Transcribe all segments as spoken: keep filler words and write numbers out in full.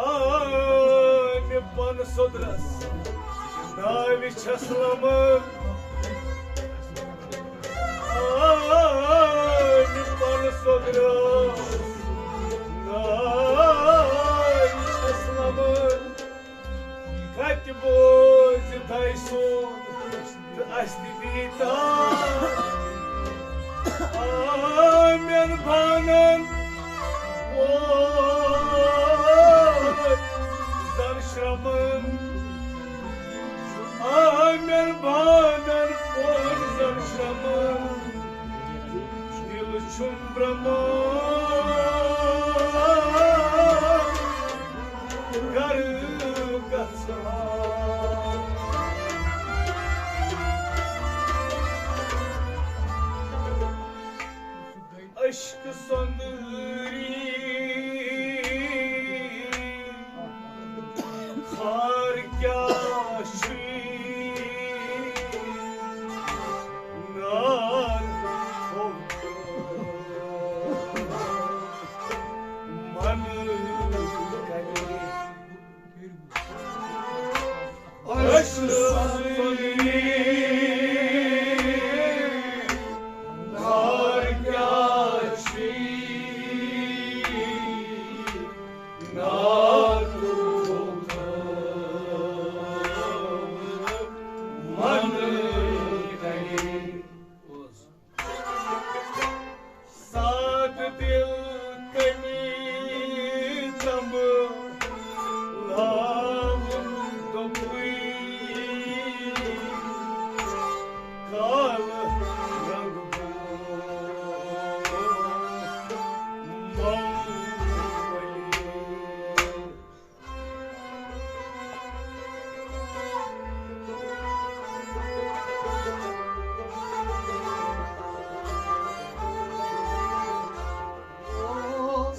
آمہِ پن سوٚدرس ناوِ چھس لمن۔ آمہِ پن سوٚدرس ناوِ چھس لمن۔ کتہِ بوزِ دَے سون تہٕ اَسہِ تہِ دیٖتا۔ آمٮ۪ن بانن پوے زن شرمن۔ آمٮ۪ن بانن پوے زن شرمن۔ دِل چھُم برٛمن گرٕ گژھان۔ عشقہٕ سۄندری خار کیٛاہ چھُے نار تھوٚو من کَرِ۔ عشقہٕ سۄندری خار کیٛاہ چھُے نار تھوٚو من کَرِ۔ سادٕ دِل کٔمی تمہٕ لاوُن دوٚپُے کالہٕ رنٛگہٕ بوم مولی۔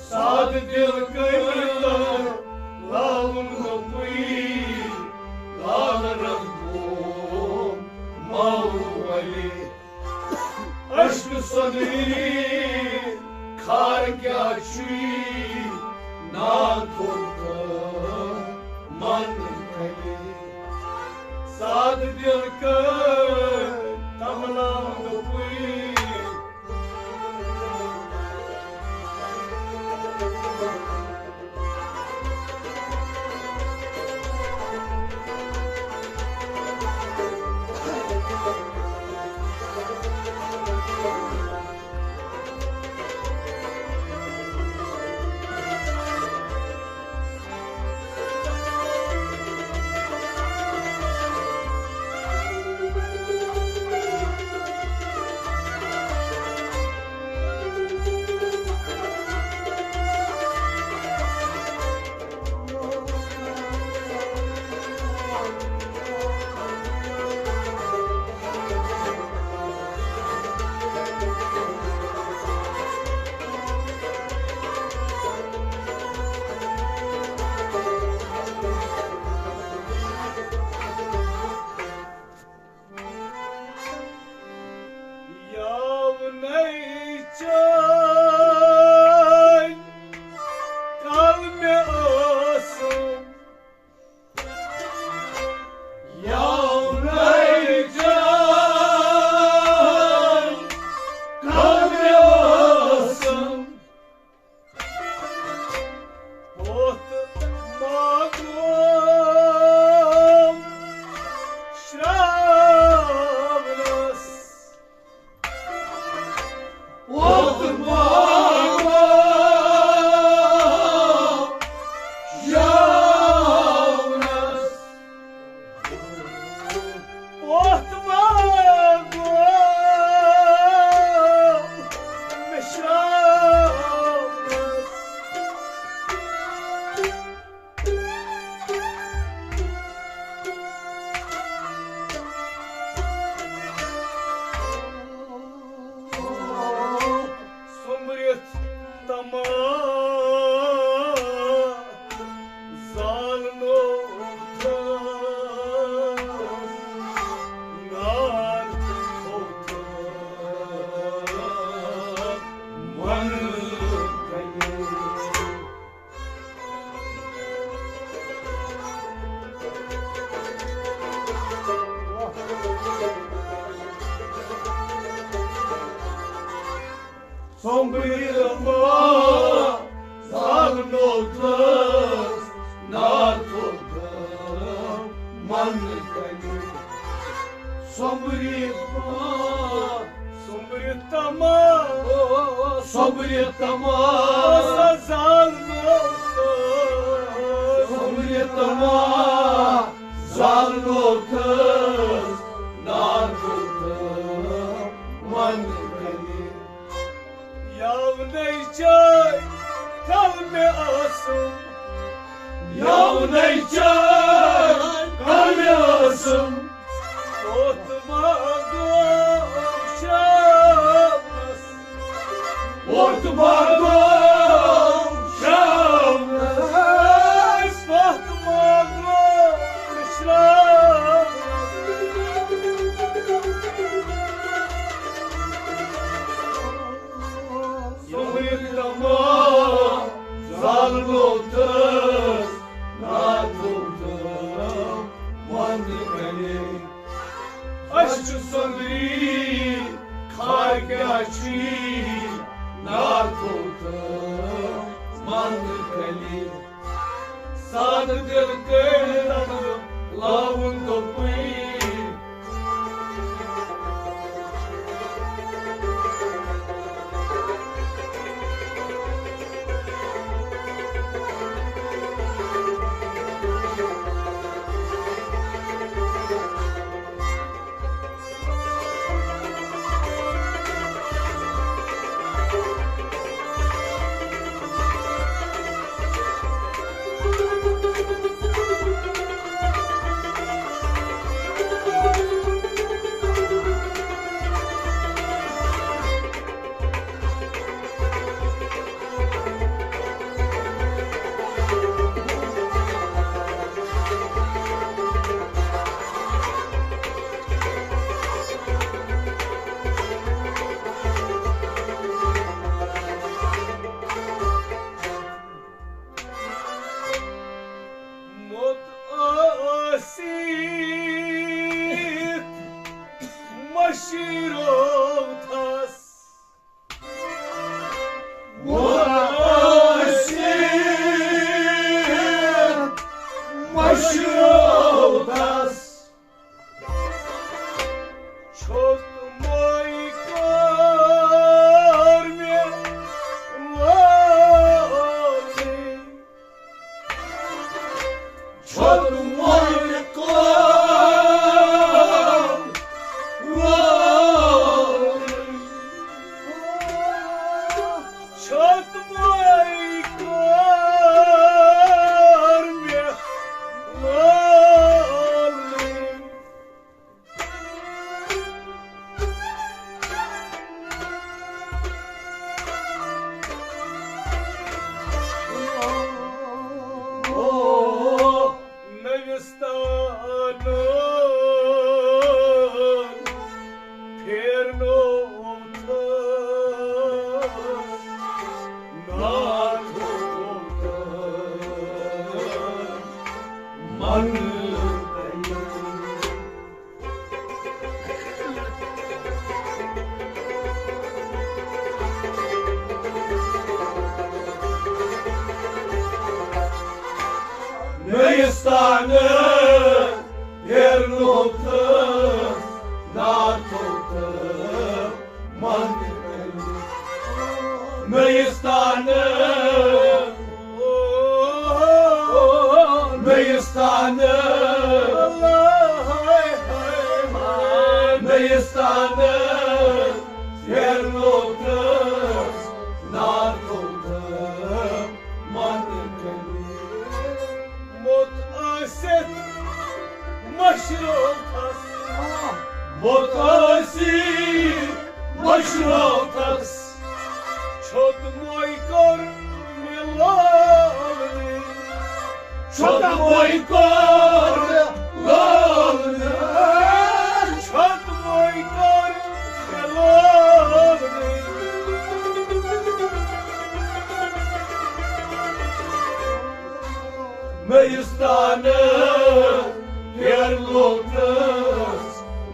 سادٕ دِل کٔرۍ لالُن گوٚبُے، لال رنٛگ گوٚو ماولی۔ عشقہٕ سۄندری خار کیٛاہ چھُے ناتھوٚو تہٕ من کَرِ۔ سادٕ دِل کٔرۍ تمہٕ لاوُن گوٚبُے۔ زالنو تس نار تھوٚو تہٕ من کنہِ۔ سوٚمبرِتھ ما، سوٚمبرِتھ تما، سوٚمبرِتھ تما، سا زالنو تس، سوٚمبرِتھ تما، زالنو تس نار تھوٚو تہٕ من کنہِ۔ یاونے چاے کل مےٚ ٲسٕم، یاونے چاے کل مےٚ ٲسٕم، توٚت ما گوٚو شامس، توٚت ما گوٚو شامس، توٚت ما گوٚو شامس۔ سوٚمبرِتھ تما، زالنو تس نار تھوٚو تہٕ من کنہِ۔ اَسہِ چھُ سوٚمبرِتھ، خار کیٛاہ چھُے، نار تھوٚو تہٕ من کنہِ۔ سادٕ دِل کٔرۍ تَتھ لاوُن دوٚپُے۔ موٚت ٲسِتھ مٔشرٲوتھس۔ موٚت ٲسِتھ مٔشرٲوتھس۔ چھوٚت مٔے کٔر مےٚ لٲلٕے۔ چھوٚت مٔے کٔر لٲلٕے۔ چھوٚت مٔے کٔر مےٚ لٲلٕے۔ نٔوِس تانَن پھیرنو تھل ناتھو تھل من۔ نٔیِس تانہٕ پھیرنوو تہٕ ناتھو تہٕ من۔ نٔیِس تانہٕ، نٔیِس تانہٕ، نٔیِس تانہٕ پھیرنوو تہٕ ناتھو تہٕ من۔ موٚت ٲسِتھ مٔشرٲوتھس۔ موٚت ٲسِتھ مٔشرٲوتھس۔ چھوٚت موے کوٚر مےٚ لولنہٕ۔ چھوٚت موے کوٚر لولنہٕ۔ چھوٚت موے کوٚر مےٚ لولنہٕ۔ نٔیِس تانہٕ پھیرنوو تہٕ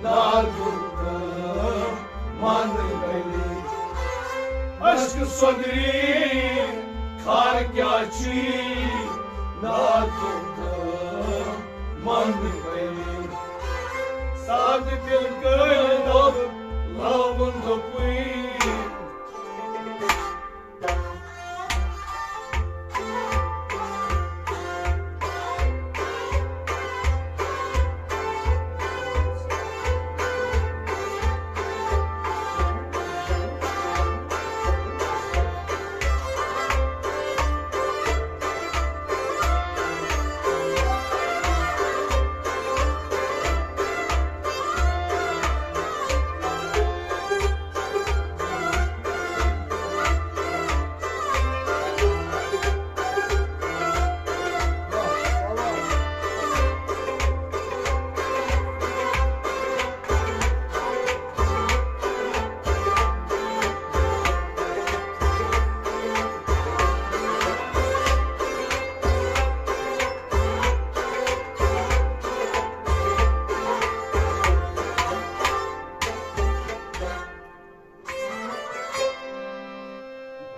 ناتھو تہٕ من۔ گٔلی اشک صدری خار کیا چی ناتو من پی ساد دل کر دب لاون دپوی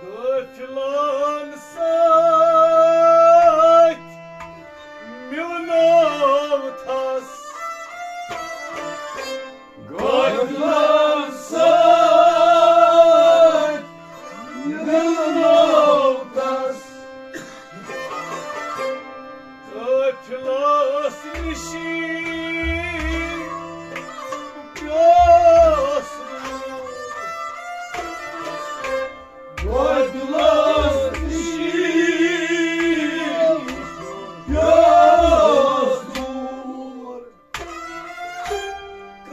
غافلن سۭتۍ مِلنوو تھس۔ غافلن سۭتۍ مِلنوو تھس۔ غافلس نِشی پیوس۔ غافلس نِشی پیوس۔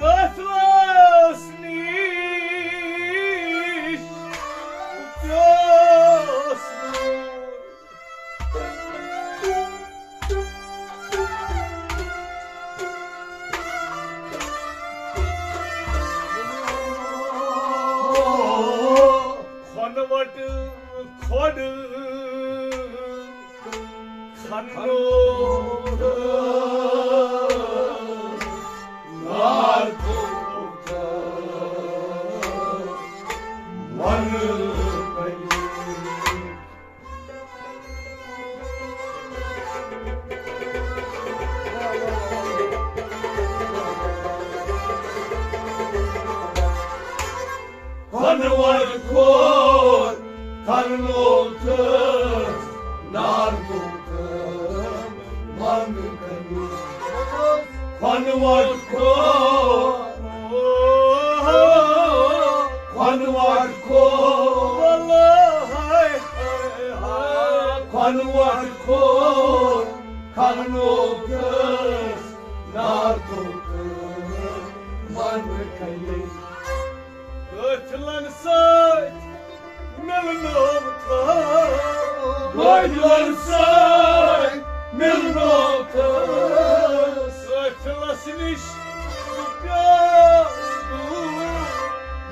غافلس نِش پیوس۔ کھۄنہٕ وَٹہٕ کھۄڈٕ کھنو تہٕ نار تھوٚو تہٕ وَنہٕ کَنہِ۔ کھۄنہٕ وَٹہٕ کھۄڈ کھنو تہٕ نار تھوٚو تہٕ وَنہٕ کَنہِ۔ کھۄنہٕ وَٹہٕ کھۄڈ، کھۄنہٕ وَٹہٕ کھۄڈ، کھۄنہٕ وَٹہٕ کھۄڈ کھنو تہٕ نار تھوٚو تہٕ وَنہٕ کَنہِ۔ غافلن سۭتۍ مِلنوو تھس۔ غافلن سۭتۍ مِلنوو تھس۔ غافلس نِش پیوس دوٗر۔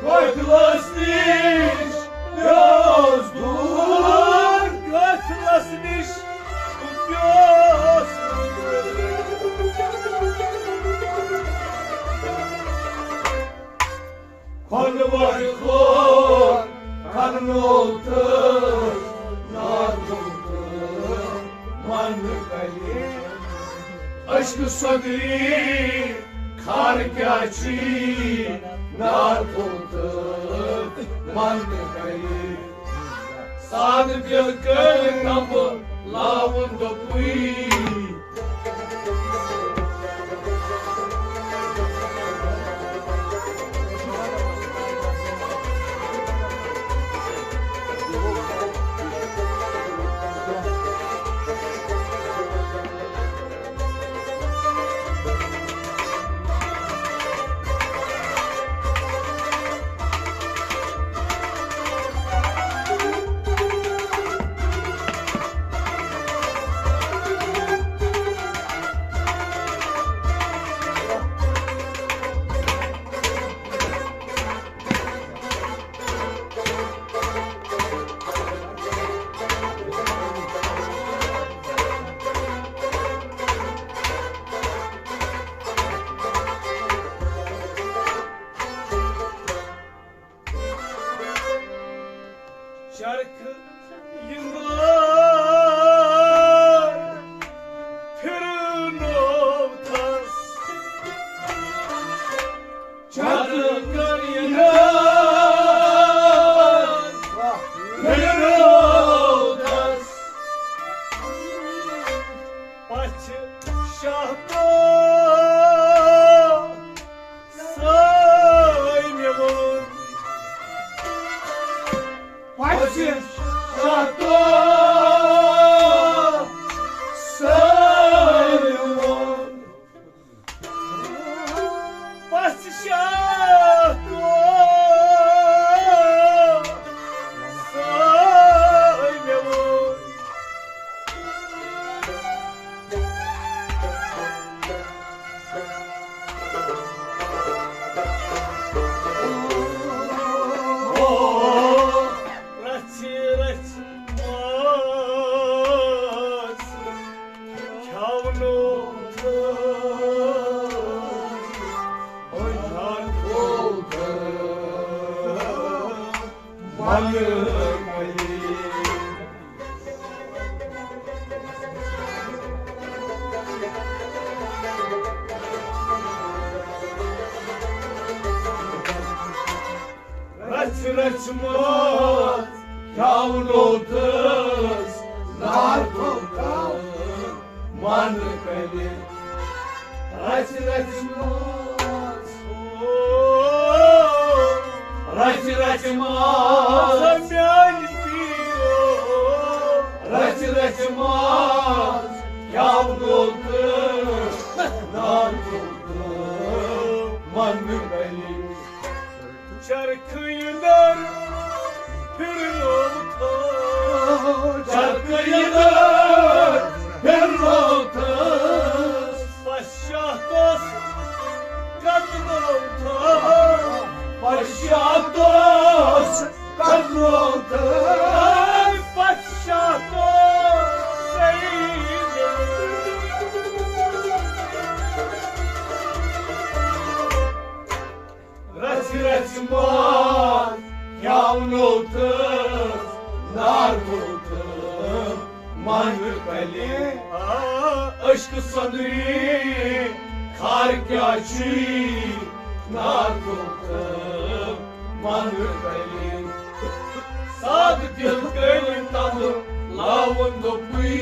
غافلس نِش پیوس دوٗر۔ غافلس نِش پیوس دوٗر۔ کھۄنہٕ وَٹہٕ کھۄڈ کھنو تہٕ نار تھوٚو تہٕ وَنہٕ کَنہِ۔ عشقہٕ صدری خار کیا چی نار تھوٚو تہٕ وَنہٕ کَنہِ۔ سادٕ دِل کٔرۍ نبہٕ لاوُن دوٚپُے۔ رچھِ منٛز کھیاونو تس نار تھوٚو تس من کلہِ۔ رچھِ رچھِ منٛز، او، رچھِ رچھِ منٛز میانہِ پیٖرو، رچھِ رچھِ منٛز کھیاونو تس نار تھوٚو تس من کلہِ۔ چرخہٕ اندر پھرنوو تھوٚو۔ چرخہٕ اندر پھرنوو تھوٚو۔ پشاتوس کتنوو تھوٚو۔ پشاتوس کتنوو تھوٚو۔ پشاتوس سید۔ رژھِ رژھِ منٛز کھیاونو تس نار تھوٚو تس من کلہِ۔ عشقہٕ سۄندرِ خار کیٛاہ چھُے نار تھوٚو تس من کلہِ۔ سادٕ دِل کٔرۍ تمہٕ لاوُن دوٚپُے۔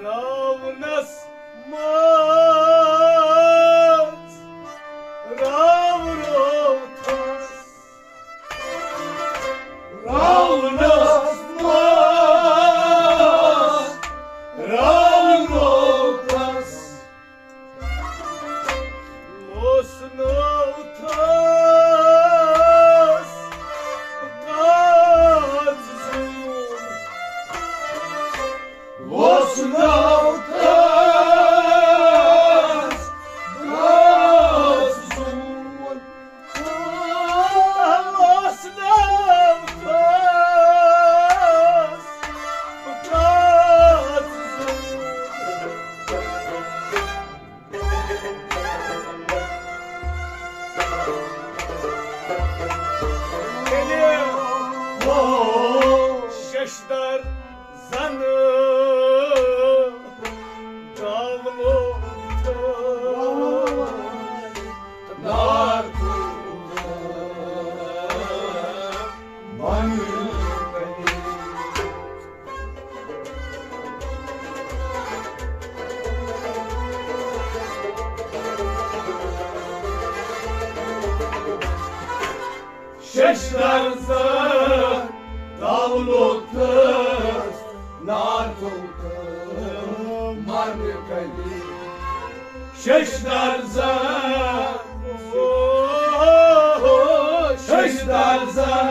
راونس منٛز راو روتھس۔ راونس منٛز راو روتھس۔ لوسنوتھس کاژ زوٗن۔ لوسنوتھس کاژ زوٗن۔ لوسنوتھس کاژ زوٗن۔ ششدر زن گاولو نار من ششدر زن دولت ناتو من کلی۔ ششدر زن، ششدر زن،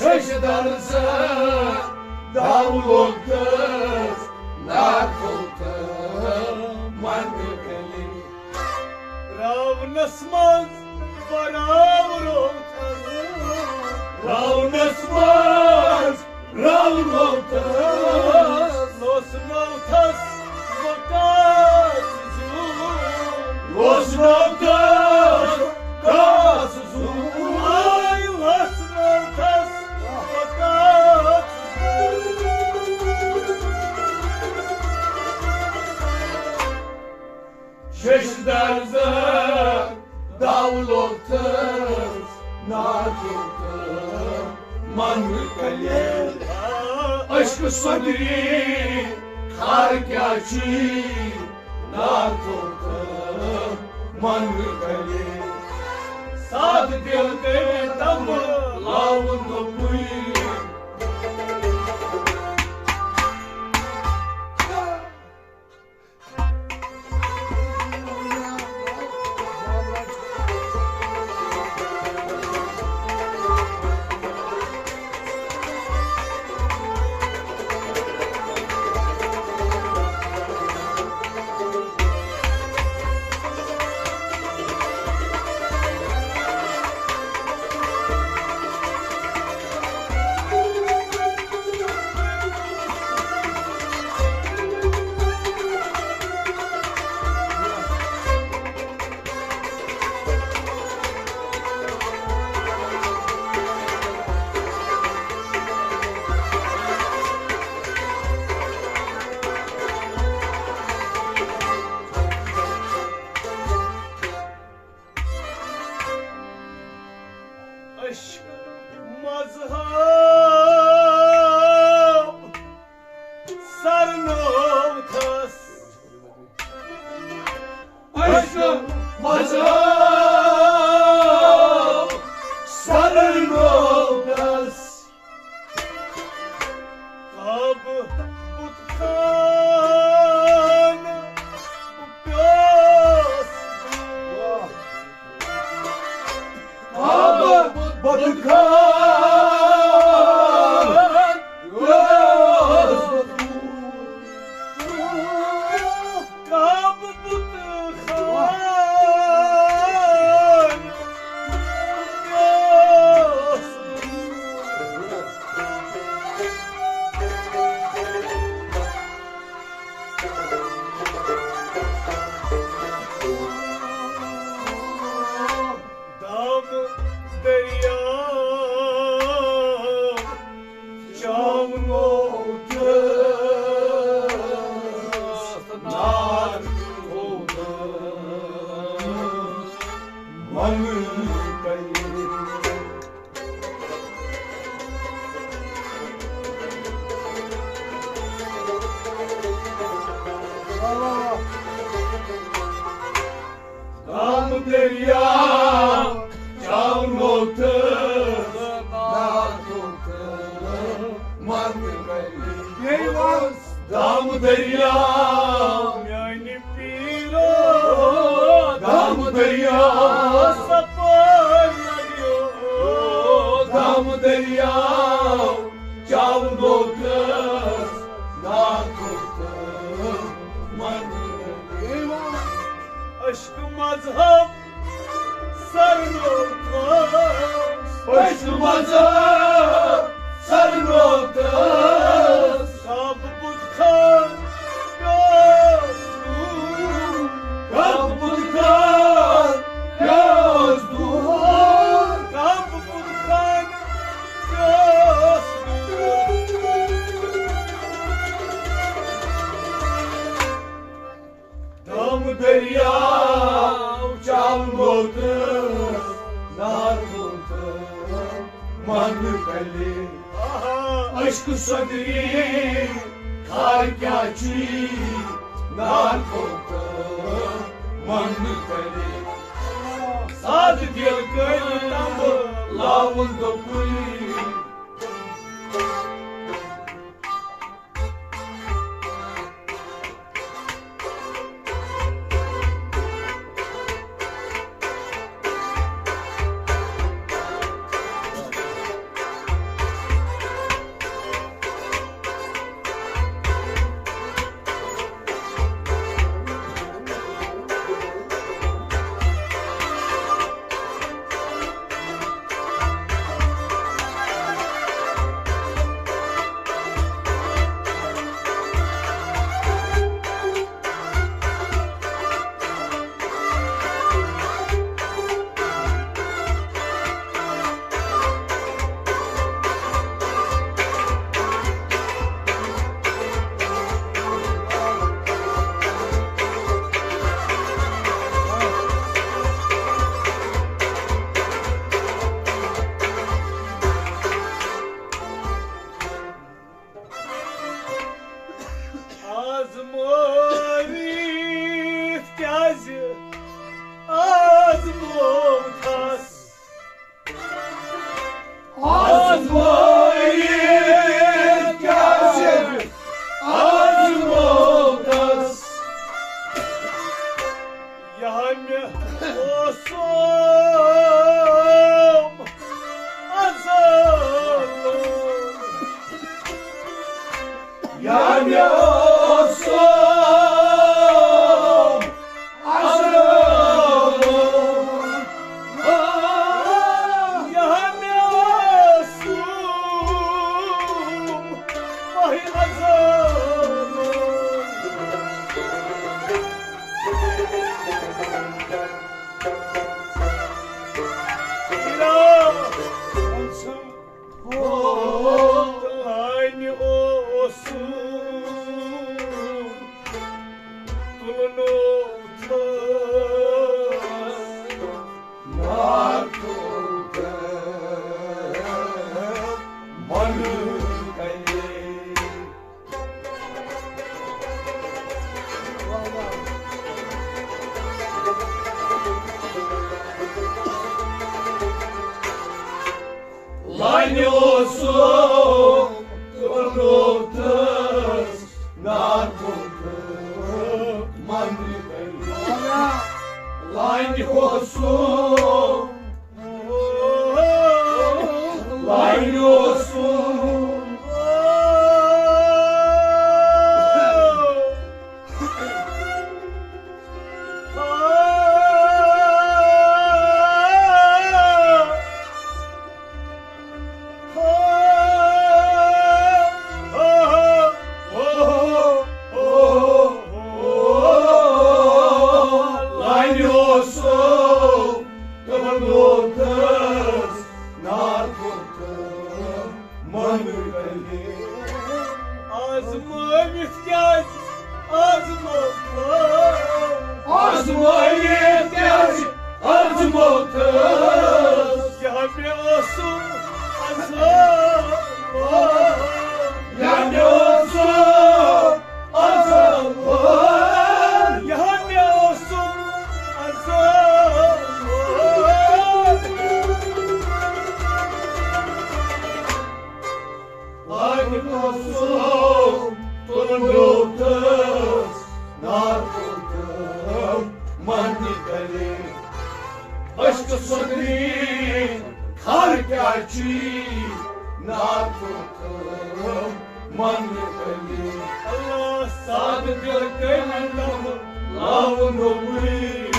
ششدر زن دولت ناتو من کلی۔ راونس منٛز و راو روتس۔ راونس منٛز راو روتس۔ لوسنوتس وقاص زون۔ لوسنوتس وقاص زون۔ آے لوسنوتس وقاص زون۔ ششدر زن دولت ناتو من کلی۔ عشق صدری خار کیا چی ناتو من کلی۔ ساد دل کے تم لاون پوی۔ نار تھوٚد من کَنہِ۔ دام دٔریاو چاونوتھس، ناتھوتھس من کَنہِ۔ دام دٔریاو میانہِ پیٖرو، دام دٔریاو سپٲرۍ لگیو، دام دٔریاو چاونوتھس، ناتھوتھس من کَنہِ۔ عشق مذہب سرنوتھس۔ عشق مذہب سرنوتھس۔ کعبہٕ بُت خان پیوس دوٗر۔ کعبہٕ بُت خان پیوس دوٗر۔ کعبہٕ بُت خان پیوس دوٗر۔ دام دٔریاو چاونوتھس، ناتھوتھس من کَنہِ۔ عشق صدری خار کیٛاہ چھُے، ناتھوتھس من کَنہِ۔ سادٕ دِل کٔرۍ تَمبہٕ لاوُن دوٚپُے۔ آزمٲوِتھ کیٛازِ آزمووتھس؟ آزمٲوِتھ کیٛازِ آزمووتھس؟ یہاں مےٚ اوسُم ازل۔ یہاں مےٚ اوسُم ازل۔ یہاں مےٚ اوسُم ماہِ ازل۔ لانہِ اوسُم تُلنوتھس۔ ناتھوتھس من کَنہِ۔ لانہِ اوسُم تُلنوتھس، ناتھوتھس من کَنہِ۔ لانہِ اوسُم، لانہِ اوسُم۔ لانہِ اوسُم تُلنوتھس، ناتھوتھس آزمٲیِتھ کیٛازِ آزموتھس؟ یا مےٚ اوسُم عذاب، یا مےٚ اوسُم عذاب، یا مےٚ اوسُم عذاب۔ آگِ اوسُم تُلمُت نار تُلتھم منہِ تلہِ۔ عشق سُدری خار کیٛاہ چی نار تُلتھم منہِ تلہِ۔ اللہ سادٕ دِل کٔمۍ تم لاوُن روبُے۔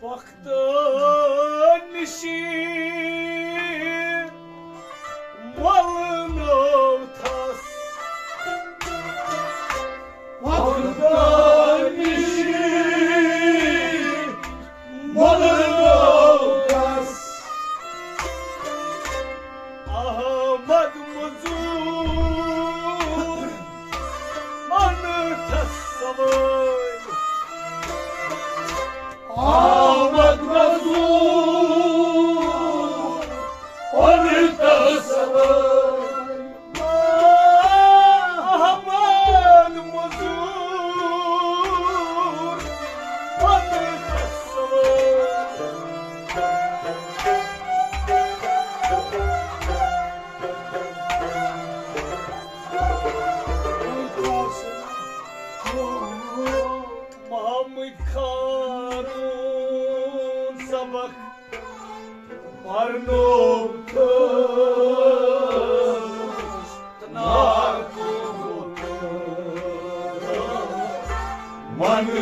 پختہٕ نِشی مۄلنوتھس۔ پختہٕ نِشی مۄلنوتھس۔ احمد مزور انتھس سوٲرۍ۔ آمد مزور، اونتس سوٲرۍ۔ احمد مزور، اونتس سوٲرۍ۔ محمد خارون سبق پرنوتھس، نار تُلتھس منہِ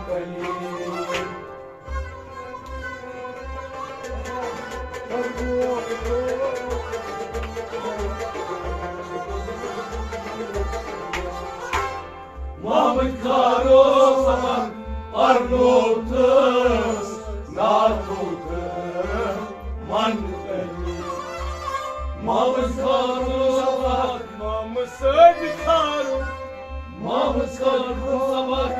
تلہِ۔ محمد خارون سبق پرنوتھس، نار تُلتھس منہِ تلہِ۔ محمد خارون سبق، محمد سید خارون، محمد خارون سبق۔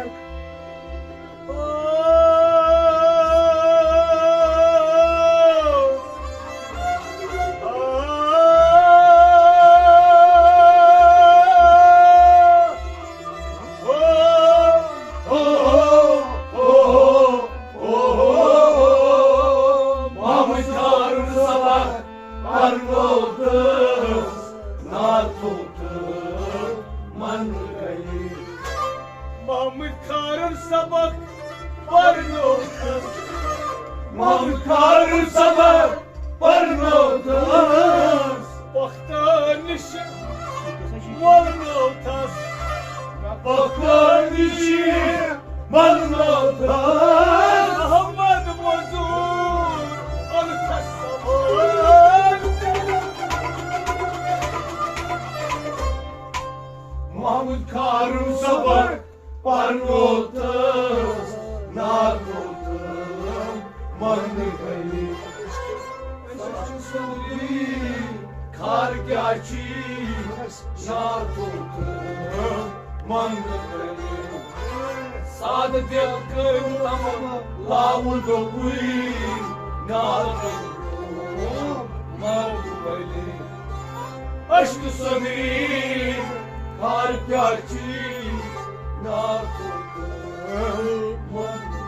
محمد خارون سبق پرنوتھس، نار تُلتھس منہِ تلہِ۔ محمد خارون سبق پرنوتھس۔ محمد خارون سبق پرنوتھس۔ پختہٕ نِشہِ مۄلنوتھس۔ پختہٕ نِشہِ مۄلنوتھس۔ احمد مزور انتھس سوٲرۍ۔ محمد خارون سبق پرنوتھس، نار تُلتھس منہِ تلہِ۔ سچ سُدری خار کیٛاہ چی نار تُلتھس منہِ تلہِ۔ سادٕ دِل کٔمۍ تم لاوُن روبُے، نار تُلتھس منہِ تلہِ۔ عشق سُدری خار کیٛاہ چی نار تُلتھس منہِ تلہِ۔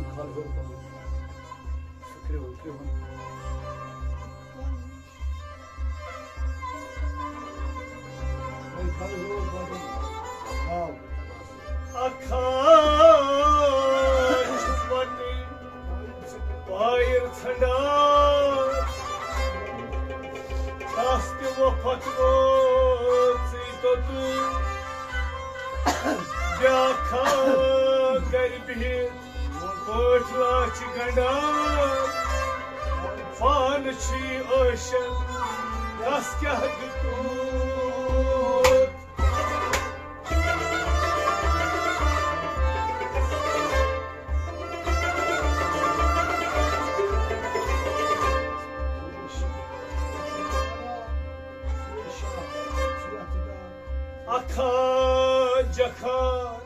خلفہٕ پَنُن۔ سُہ کرٛہُن، کرٛہُن۔ وۄنۍ خلفہٕ پَنُن۔ آو۔ اکھا چھُس وَٹٕنۍ پایِر ژھنٛڈان، تَس تہِ وۄپھت وٲژٕے توٚتُے۔ بیٛاکھا گَرِ بِہِتھ پٲٹھۍ لاچھِ گنٛڈان، پانہٕ چھُے ٲشَن، تَس کیٛاہ دیُتُتھ؟ اکھا جکھان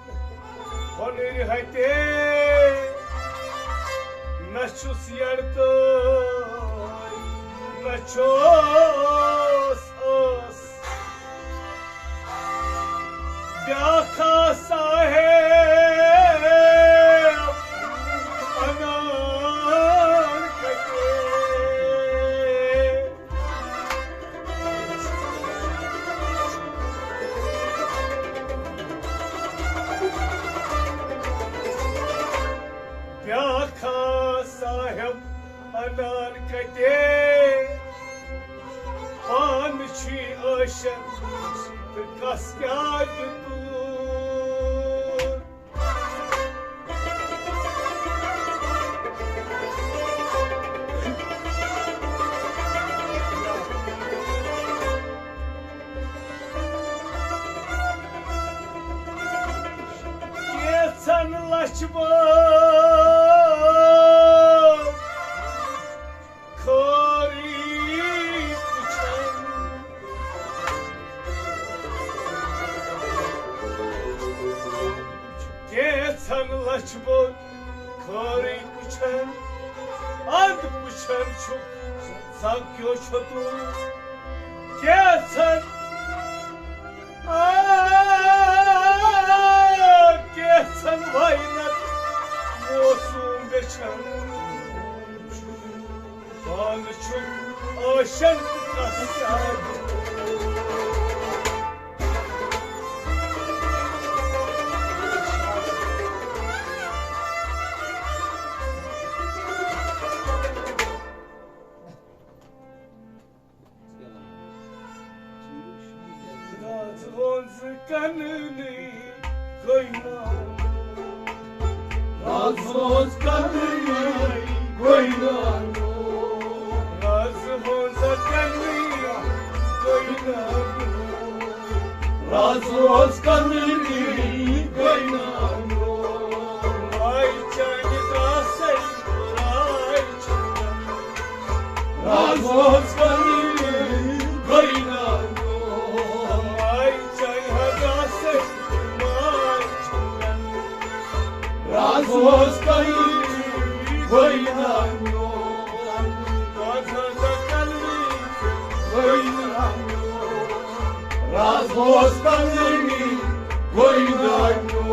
ہۄنٕرۍ ہتے، نہ چھُس یڑتٲے، نہ چھُس ٲس۔ بیٛاکھا صاحب انان کتے۔ بیٛاکھا صاحب انان کتے، پانہٕ چھُے ٲشَن تہٕ کَس کیٛاہ دیُتُتھ؟ کینٛژھن لچھِ بٲژ خٲرٕے پُچھن۔ کینٛژھن لچھِ بٲژ خٲرٕے پُچھن، اَدٕ پُچھن چھُکھ، زَگ کیٛاہ چھُتھ؟ کینٛژھن آ، کینٛژھن واینت موسوم بیچھن۔ پانہٕ چھُ ٲشن تہٕ کس یاد۔ راز ووٚن زٕ کننٕے گٔے نانو۔ راز ووٚن زٕ کننٕے گٔے نانو۔ راز ووٚن زٕ کننٕے گٔے نانو۔ راز ووٚن زٕ کننٕے گٔے نانو۔ ماے چانہِ داسے راے چھُ۔ راز اوس کَرٕنۍ گٔے نانو۔ ماے چاے ہا گاسہٕ ماے چھُنہٕ۔ راز اوس کَرٕنۍ گٔے نانو۔ راز ہا گاسہٕ کَرٕنۍ گٔے نانو۔ راز اوس کَرٕنۍ گٔے نانو۔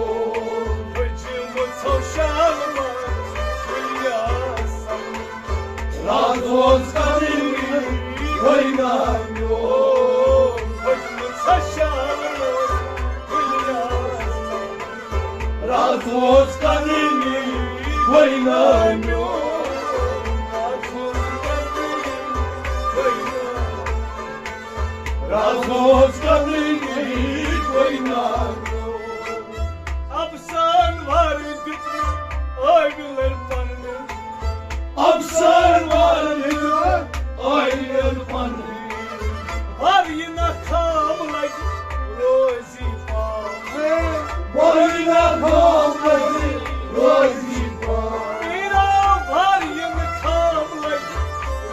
بٔچھِ مُژھو شالمار سُلہِ آسان۔ راز اوس کَرٕنۍ گٔے نانیو۔ پٔتمہِ ژھۄشہِ آو گُلہِ آسان۔ راز اوس کَرٕنۍ گٔے نانیو۔ راز اوس کَرٕنۍ گٔے نانیو۔ راز اوس کَرٕنۍ گٔے نانیو۔ افسان وار دیُت مےٚ ٲوِلن پننہِ۔ افسان وار دیُت مےٚ ٲوِلن پننہِ۔ وار یہِ نہ خام لگہِ روزی پام۔ وار یہِ نہ خام لگہِ روزی پام۔ میرا وار یہِ نہ خام لگہِ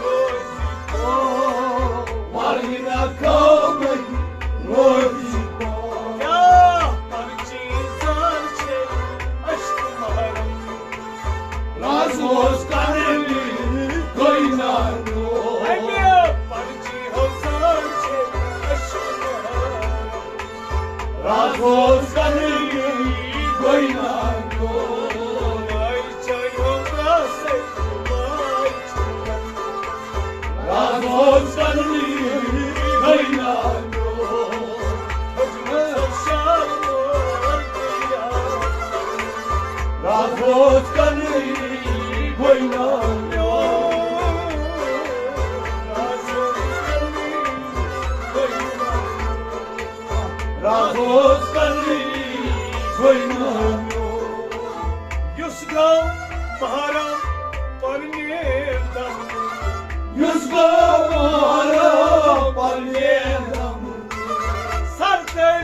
روزی پام۔ وار یہِ نہ خام لگہِ روزی پام۔ کیٛاہ پرچی زان چھے اشک محرم۔ راز اوس کَرٕنۍ گٔے نانیو۔ اَمہِ پرچی ہو زان چھے اشک محرم۔ راز اوس کَرٕنۍ گٔے نانیو۔ ماے چاے ہو راز اوس کرنٕے گوٚو نا میون۔ راز اوس کرنٕے گوٚو نا میون۔ راز اوس کرنٕے گوٚو نا میون۔ یُس گوٚو مہرم پرنہِ دم۔ یُس گوٚو مہرم پرنہِ دم۔ سر تٔمۍ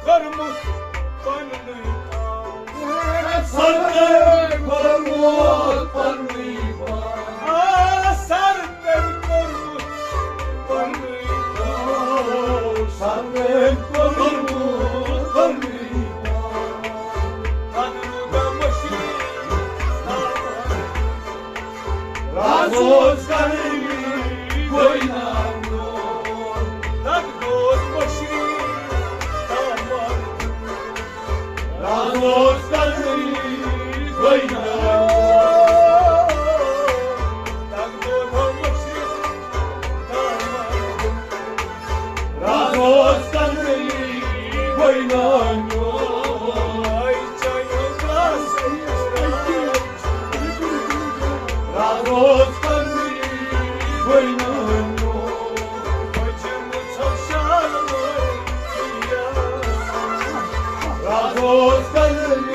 کوٚرمُت پننُے پان۔ سر تٔمۍ کوٚرمُت پننُے پان۔ آ، سر تٔمۍ کوٚرمُت پننُے پان۔ سر تٔمۍ کوٚرمُت پننُے پان۔ تَنہٕ روٗدہ مٔشیٖد تاوان۔ راز اوس کرنٕے گوٚو نا میون۔ تَتھ گوٚو مٔشیٖد تاوان۔ راز اوس کرنٕے گوٚو نا میون۔ تَتھ گوٚو مٔشیٖد تاوان۔ راز اوس کرنٕے گوٚو نا میون۔ راز اوس کرنٕے گوٚو نا میون۔ راز اوس کرنٕے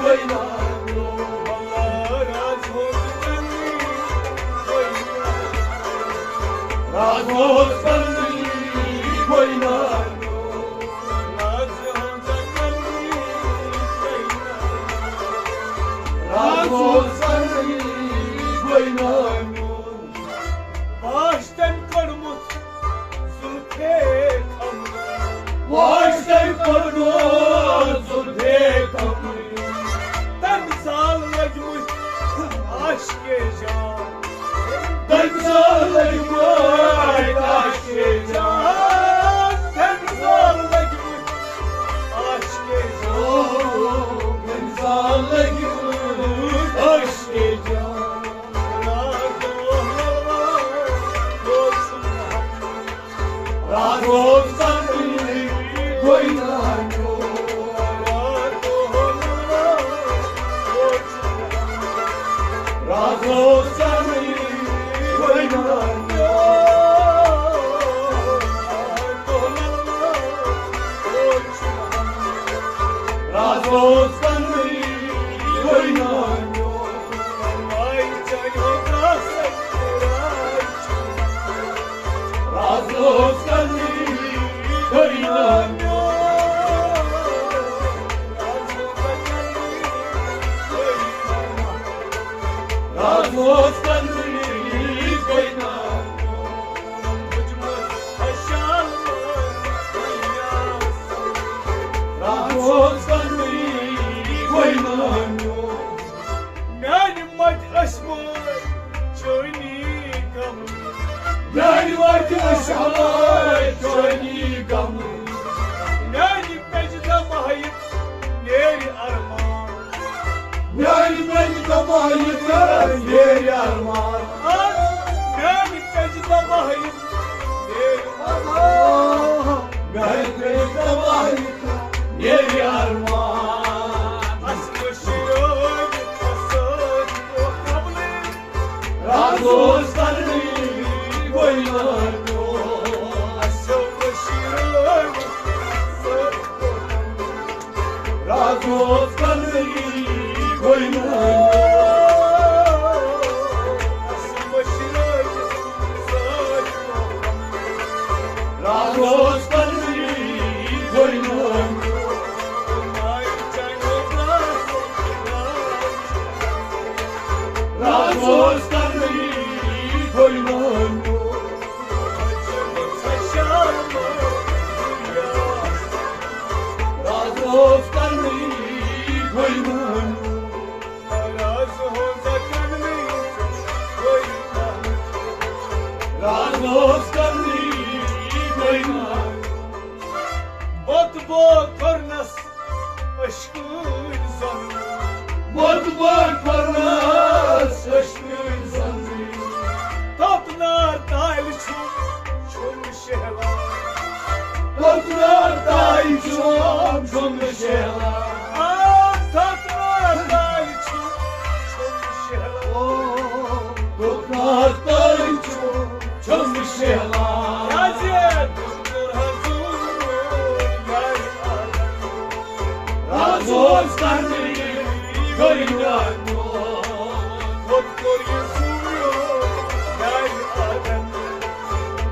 گوٚو نا میون۔ راز اوس کرنٕے گوٚو نا میون۔ راز اوس کرنٕے گوٚو نا میون۔ واش تٔمۍ کوٚڑمُت زُلفے کمرٕ۔ واش تٔمۍ کوٚڑمُت زُلفے کمرٕ۔ تٔمۍ زال لٔگمٕتۍ عاشقے جان۔ تٔمۍ زال لٔگمٕتۍ عاشقے جان۔ تٔمۍ زال لٔگمٕتۍ عاشقے جان۔ تٔمۍ زال لٔگمٕتۍ عاشقے جان۔ راز اوس کرنٕے گوٚو نا میون۔ راز اوس کرنٕے گوٚو نا میون۔ راز اوس کرنٕے گوٚو نا میون۔ راز اوس کرنٕے گوٚو نا میون۔ راز اوس کرنٕے گوٚو نا میون۔ راز اوس کرنٕے گوٚو نا میون۔ میانہِ مٹہِ ٲسۍ وٲلۍ چٲنی غمہٕ۔ میانہِ مٹہِ ٲسۍ وٲلۍ چٲنی غمہٕ۔ میانہِ پیٚجہِ دمایہِ نیرِ ارمان۔ میانہِ پیٚجہِ دمایہِ نیرِ ارمان۔ میانہِ پیٚجہِ دمایہِ نیرِ ارمان۔ میانہِ پیٚجہِ دمایہِ نیرِ ارمان۔ اصل شیرٲوِتھ سۭتۍ گوٚو قبلٕے۔ راز اوس کرنٕے گوٚو نا میون۔ اصل شیرٲوِتھ سۭتۍ گوٚو قبلٕے۔ راز اوس کرنٕے گوٚو نا میون۔ اصل شیرٲوِتھ سۭتۍ گوٚو قبلٕے۔ راز اوس کرنٕے گوٚو نا میون۔ راز اوس کرنٕے گوٚو نا میون۔ راز اوس کرنٕے گوٚو نا میون۔ راز اوس کرنٕے گوٚو نا میون۔ راز اوس کرنٕے گوٚو نا میون۔ بوٚت بوٚت کوٚرنس عشقٕچ زنٛگہٕ۔ بوٚت بوٚت کوٚرنس عشقٕچ زنٛگہٕ۔ توٚت نار تالہِ چھُم، چھُم شہلا۔ توٚت نار تالہِ چھُم، چھُم شہلا۔ آ، توٚت نار خود کوٚر یہِ ظُلم میانہِ آدم۔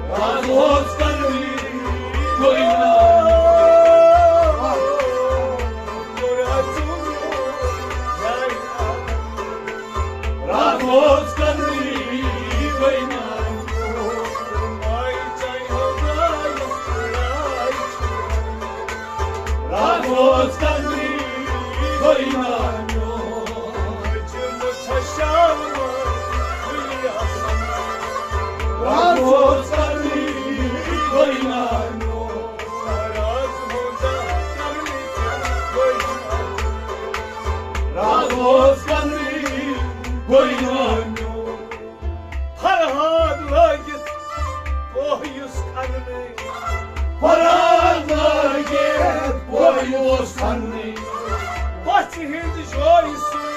راز اوس کرنی گوٚو نانیو۔ کوٚر اَتھ ظُلم میانہِ آدم۔ راز اوس کرنی گوٚو نانیو۔ ماے چانہِ ہو گایس راے چھُ۔ راز اوس کرنی گوٚو نانیو۔ راز اوس کرنی گوٚو نانیو۔ راز اوس کرنی گوٚو نانیو۔ فرہاد لٲگِتھ کوہ یُس کھننٕے۔ فرہاد لٲگِتھ کوہ یُس کھننٕے۔ پژھِ ہٕنٛدِ جویہِ سۭتۍ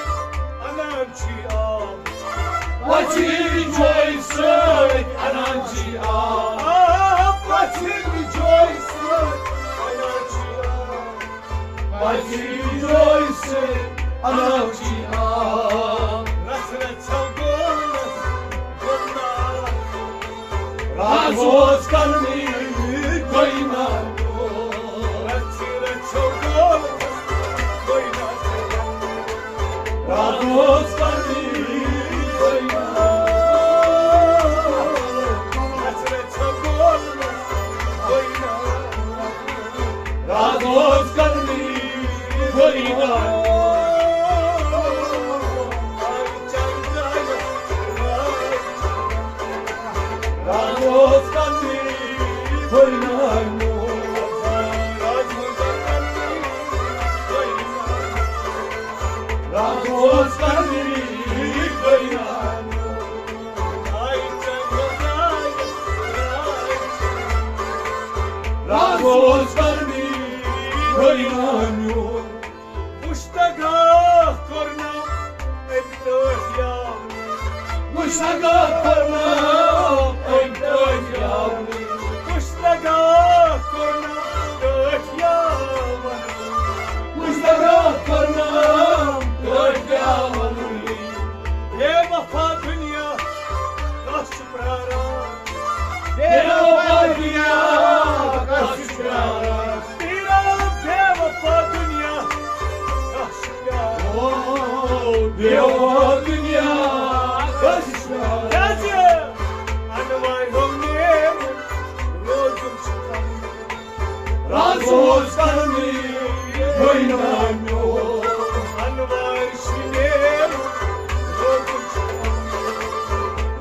اَنان چھُ یہِ آب۔ پژھِ ہٕنٛدِ جویہِ سۭتۍ اَنان چھُ یہِ آب۔ آ، پژھِ ہٕنٛدِ جویہِ سۭتۍ اَنان چھُ یہِ آب۔ پژھِ ہٕنٛدِ جویہِ سۭتۍ اَنان چھُ یہِ آب۔ رژھ رژھ چھَو گولَس گۄناہ۔ راز اوس کرنی گوٚو نانیو۔ رژھ رژھ چھَو گولَس گۄناہ۔ راز اوس کرنی گوٚو نانیو۔ رژھ رژھ چھَو گولَس گۄناہ۔ راز اوس کرنی گوٚو نانیو۔ راز اوس کرنی گوٚو نانیو۔ راز اوس کرنی گوٚو نانیو۔ راز اوس کرنی گوٚو نانیو۔ مشتاق کوٚرنم أمۍ ٹٲٹھۍ یاونٕے۔ مشتاق کوٚرنم أمۍ ٹٲٹھۍ یاونٕے۔ مشتاق کوٚرنم ٹٲٹھۍ یاونٕے۔ مشتاق کوٚرنم ٹٲٹھۍ یاونٕے۔ بے وفا دنیا کس چھُ پراران؟ بے وفا دنیا کس چھُ پراران؟ پیرا بے وفا دنیا کس چھُ پراران؟ او، بے وفا دنیا کس چھُ پراران؟ کیازِ انوارِ ہُنٛد نیرُن روزُن چھُ کم۔ راز اوس کرنی گوٚو نانیو۔ انوارِ چھُ نیرُن روزُن چھُ کم۔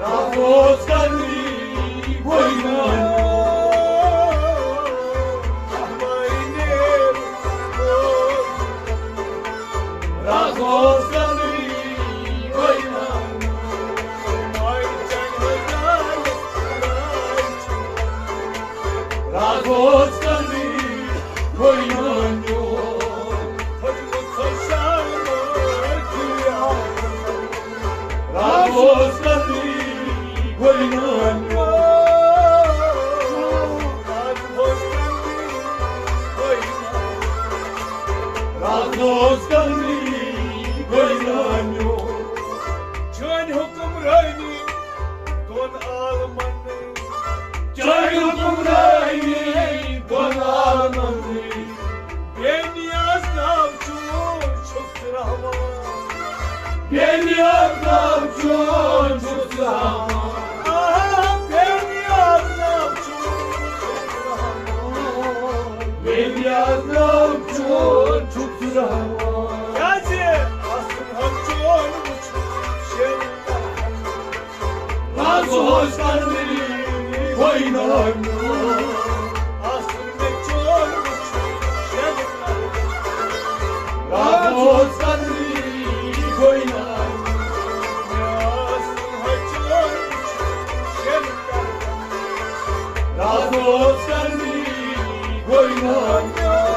راز اوس کرنی گوٚو نانیو۔ انوارِ نیرُن روزُن۔ راز اوس کرنی گوٚو نانیو۔ راز اوس کرنی گوٚو نانیو۔ راز اوس کرنی گوٚو نانیو۔ راز اوس کرنی گوٚو نانیو۔ چٲنۍ حُکمرٲنی دۄن عالمن۔ چٲنۍ حُکمرٲنی دۄن عالمن۔ بے نیاز ناو چون چھُکھ ژٕ رحمان۔ بے نیاز ناو چون چھُکھ ژٕ رحمان۔ آ، بے نیاز ناو چون چھُکھ ژٕ رحمان۔ بے نیاز ناو چون چھُکھ ژٕ رحمان۔ کیازِ اصل ہم چون وٕچھ شیر۔ راز اوس کرنی گوٚو نانیو۔ اصل مےٚ چون وٕچھ شیر۔ راز اوس کرنی گوٚو نانیو۔ مےٚ اصل ہم چون وٕچھ شیر۔ راز اوس کرنی گوٚو نانیو۔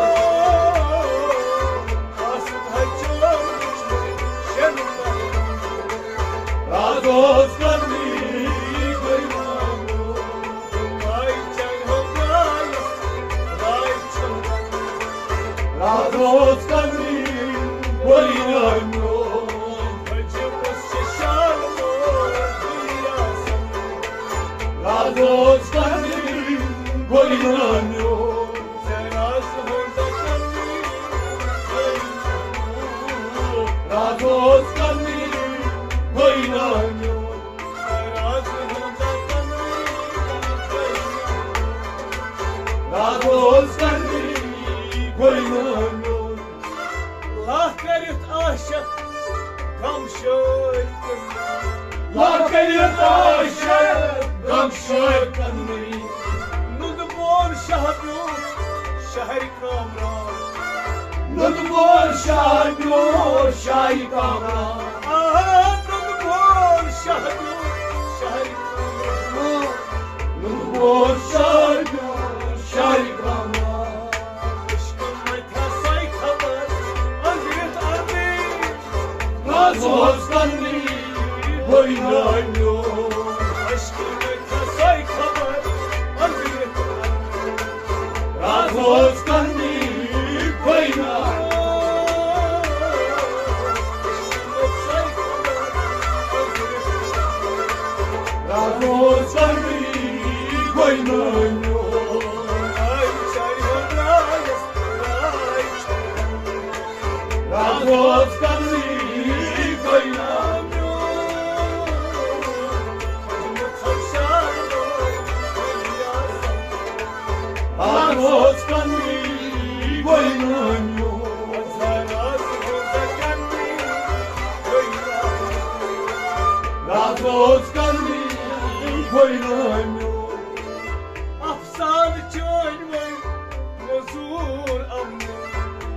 راز اوس کرنی گوٚو نانیو۔ راز اوس کرنی گوٚو میون، راز اوس کرنی، گوٚو نا میون۔ راز اوس کرنی، گوٚو نا میون۔ لا کٔرِتھ عاشق غم شٲعر کُنی۔ لا کٔرِتھ عاشق غم شٲعر کُنی۔ نُنہٕ بول شاہ بیوٗٹھ شاعرِ کامران۔ نُنہٕ بول شاہ بیوٗٹھ شاعرِ کامران۔ آ، نُنہٕ بول شاہ بیوٗٹھ شاعرِ کامران۔ نُنہٕ بول شاہ بیوٗٹھ شاعرِ کامران۔ عشقہٕ متہِ سۄے خبر أنٛدرِتھ أنٛدرۍ۔ راز اوس کرنی، گوٚو نا میون۔ عشقہٕ متہِ سۄے خبر أنٛدرِتھ أنٛدرۍ۔ راز اوس کرنی، گوٚو نا۔ راز اوس کرنی، گوٚو نا میون۔ راز اوس کرنی، گوٚو نا میون۔ راز اوس کرنی، گوٚو نا میون۔ راز اوس کرنی، گوٚو نا میون۔ افسانہٕ چٲنۍ وۄنۍ مٔزوٗر اَمنٕے۔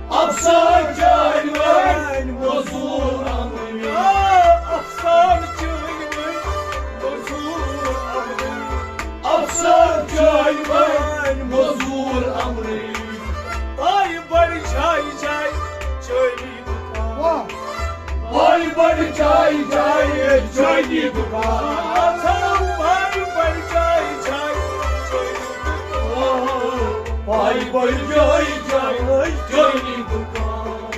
افسانہٕ چٲنۍ وۄنۍ مٔزوٗر اَمنٕے۔ آ، افسانہٕ چٲنۍ وۄنۍ مٔزوٗر اَمنٕے۔ افسانہٕ چٲنۍ وۄنۍ مٔزوٗر اَمنٕے۔ آیہِ بَڑِ جایہِ جایہِ چٲنی دُکان۔ واہ۔ آیہِ بَڑِ جایہِ جایہِ چٲنی دُکان۔ آیہِ بَڑِ جایہِ جایہِ چٲنی دُکان۔ آیہِ بَڑِ جایہِ جایہِ چٲنی دُکان۔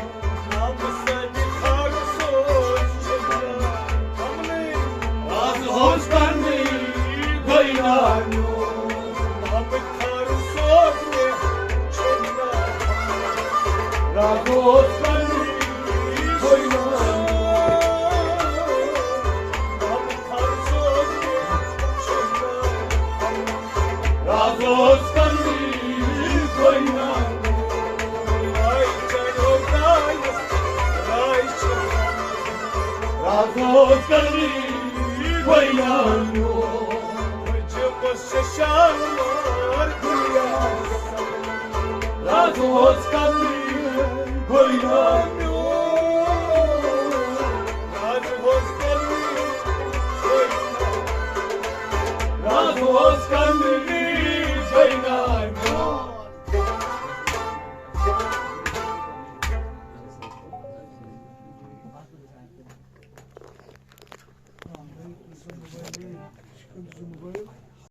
نامہٕ سۭتۍ خاک سوز چھُ مےٚ اَمنٕے۔ راز اوس کرنی، گوٚو نا میون۔ نامہٕ خاک سوز مےٚ چھُ مےٚ اَمنٕے۔ راز اوس کرنی، گوٚو نا میون۔ نامہٕ خاک سوز مےٚ چھُ مےٚ اَمنٕے۔ راز اوس کرنی، گوٚو نا میون۔ راز اوس کرنی، گوٚو نا میون۔ راز اوس کرنی، گوٚو نا میون۔ راز اوس کرنی، گوٚو نا